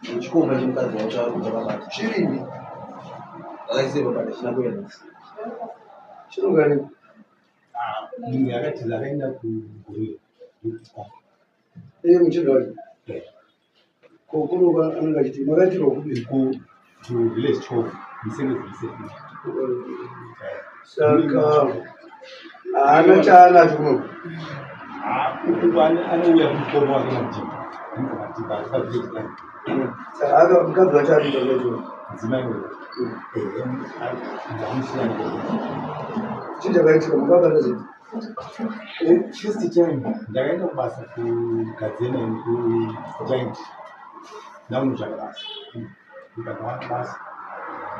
Chikomba chemukadzi wacho ari kubva kabata. Chiripi? Akaisirwa bata china kuenda. Chinogari. Munhu akatiza akaenda kuGuruve. Iye muchinda wacho. Ko kunoka anenge achiti makaitirwa kupi? Ku to village 12 Musengezi Musengezi. Saka haana chaanacho kuno. Uku anouya kumukoma wake Madhibha. Anonzi Madhibha ari pavillage 9. Saka aka mukadzi wacho ari kuita kuita. Mudzimai uyu. Ehe, ndamusiyana. Chii chakaitika makabata sei? First time ndakaenda kubasa kuGadzena kuGiant, ndakunotsvaka basa. Ndikawana basa,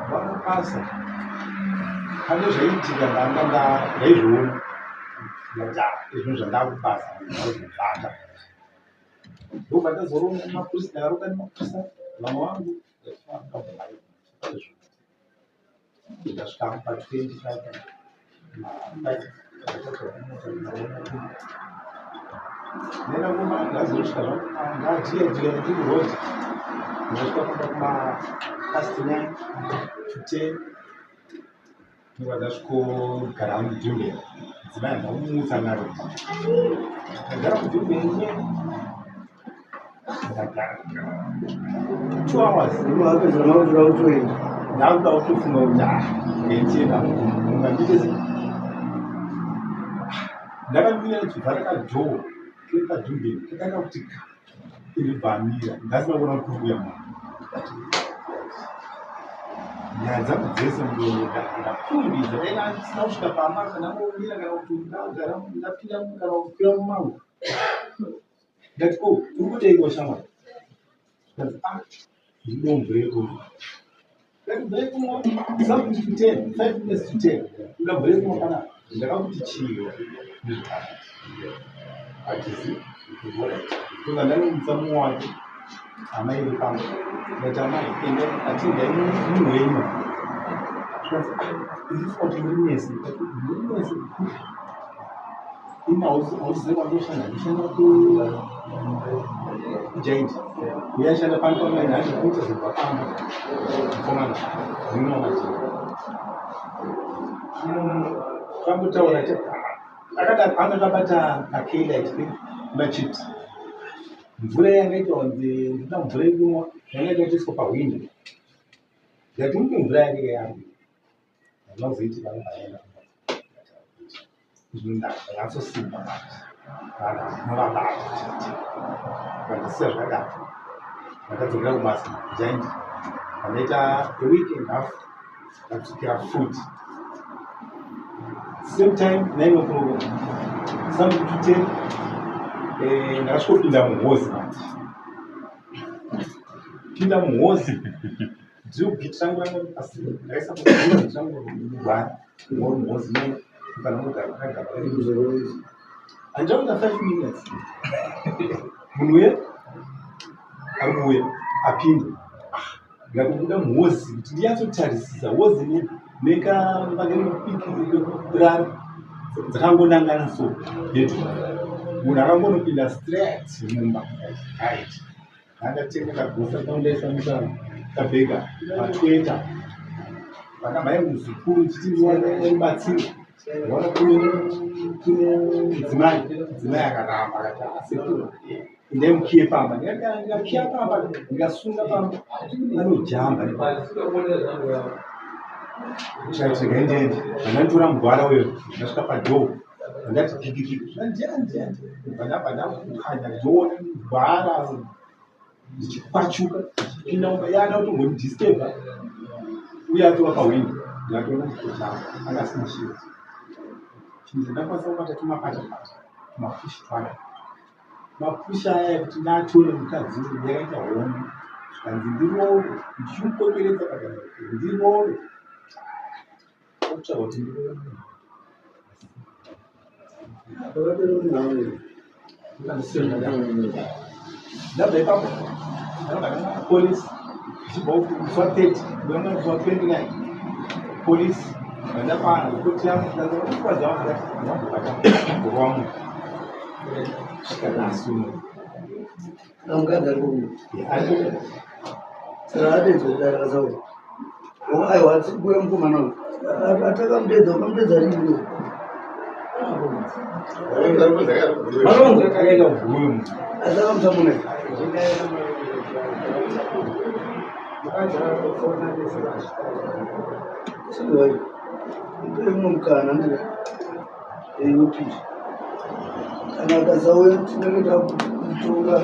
ndawana basa, pane zvaiitika ndanga ndaizviona, ndikati, "Ah, izvino zvandakubasa ndakuzvibata." Ndobva ndazoronga nemapurisa, ndakaronga nemapurisa vamwe vangu. Ndikasvika pa25 ndaenda kuma, ndazosvika zvangu ndadhiya dhiya ndiri road, ndasvika kumba kuma past 9 to 10. Ndobva ndasvikogara mudhumbe. Mudzimai handakumutsa naro, ndagara mudhumbe, ndagara 2 hours. Mapedzera makutoda kutoenda. Ndakuda kutofunga kuti, ah, ngendienda ungandiite sei? Ndakamira ndichivhara kadoor kepadhumbeni, kakanga kuti ka indobva amira. Ndasina kuona kuti kuri kuuya munhu. Nyaya dzangu dzese ndapfumbidza, dai ndisina kusvika pamba kana ngomira kana kuti ndagara ndapinda kana kukwira mumango. Ndati, "Ko uri kuteiko, shamwari?" Ndati, "Ah, ndinoda mvura yekumwa." Ndati, "Mvura yekumwa something to 10, 5 minutes to 10, uda mvura yekumwa panapa? Ndakakuti chii?" Atizi toka ndanomutsa mumwe wake, amai vepamba. Ndati, "Amai, ende atindai munhu wenyu." Zvikanzi, "Ah, kuti muri nesi." Ndati, "Muri nesi ini hauzivi kwandoshanda? Ndishanda kuGiant, uyashanda pano pamene handikuita zvobva pamba." Mukomana munowa majini tambotaura akadaro, anga akabata kakelight machips. Mvura yanga ita kunzi ndinoda mvura yekumwa, yanga ita kutoiswa pahwindo. Ndati mupe mvura yake yangu. Handina kuzoiti vanobva. Ndanyatsosimba manje, vanhu ndinovabata chete. Vandasiya zvakadaro, ndakadzokera kubasa Giant. Pandaita a week and half, ndadzokera futi same time, 9 o'clock, something to 10. Ndakasvikopinda muhozi manje, pinda muhozi, drill bit rangu ranga pasi, ndakaisa drill bit rangu mugwara muri muhozi imomo. Kana unogara pakagaba, handina kuita 5 minutes, munhu uye ari kuuya apinda. Ndikatobuda muhozi kuti ndinyatsotarisisa hozi nekamba kekurara dzakangonangana, so yetu munhu akangonopinda straight mumba. Right, ndandatenga kagosa kandaisa muka kabhega patweta vakamhai muzukuru chiti ndiwane rubatsiro. Ndaona kune mudzimai, mudzimai akaramba akati, "Asekuru, endai mukiye pamba." Ndikakiya pamba, ndikasunga pamba, anojamba. Ndikati, "Regai ndiende." Vandanditora mugwara uyo, ndasvika padoor, ndati pikipiki, ndiani? Ndabva ndakukanya ndoona mugwara ndichikwachuka ndichipinda mumba. Yaada kutombondidisturba uye atova pahwindo. Ndikatoona chitojamba anga asina shiri. Chinhu chandakwanisa kubata tumapatapata, tumapushi twaya, mapushi aya ekuti ndatore mukadzi uyu. Yakaita hondo, zvikanzi ndirove, ndichimupoperedza pakati, ndirove, kutsvaga kuti ndirove munhu. Pakapera kuti nhauri. Ndabva ipapo ndakabva ndanga polisi, ndichibva musi wa30, ndanga musi wa29 polisi vandapa ripoti yangu. Ndikadza vangu, ndati ndambobata mugoro wangu svika nhasi uno. Mukadzi ari kupi? Ariko. Saka adedzwa kudai akasauya. Aiwa, atisi kuuya mukomana uyu. Atakamudedza, ukamudedza rini? Akaenda kuguyo. Asi akamusamuna. Sindiwai. Mpe mumwe mukana ndira. Wepiri. Kana akasauya tinenge takutora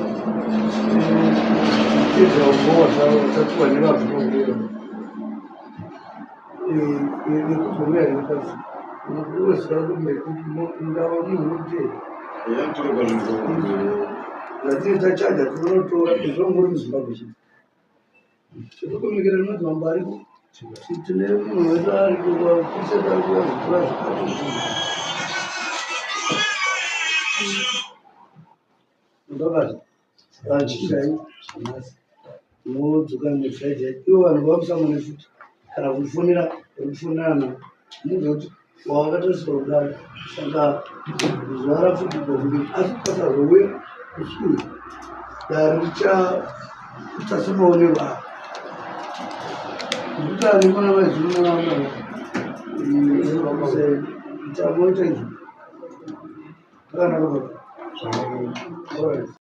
tedza umbowa tatuwa nevanhu vanokuera. Nekugomera nemukadzi. Unoziva kuti ungava munhu unotera. Zvatiri tachaja tinonotora izvo muri muZimbabwe chete. Tinokomekera nemadzimambo ariko. Tine munhu wedu ariko kwese ariko azotora zvikafu. Ndakati vachirai nhasi tinodzoka nefriday. Ivo vanhu vamusamane futi kana kufonera kufonerana munzwa kuti wawakatariswa kudaro, saka zuva rafutikwa kuti asi ukasazouya usiku dare richaita semaonero ako nekuti arimo namaizuru navamwana chamoita izvo zvakanaka baba. Alright.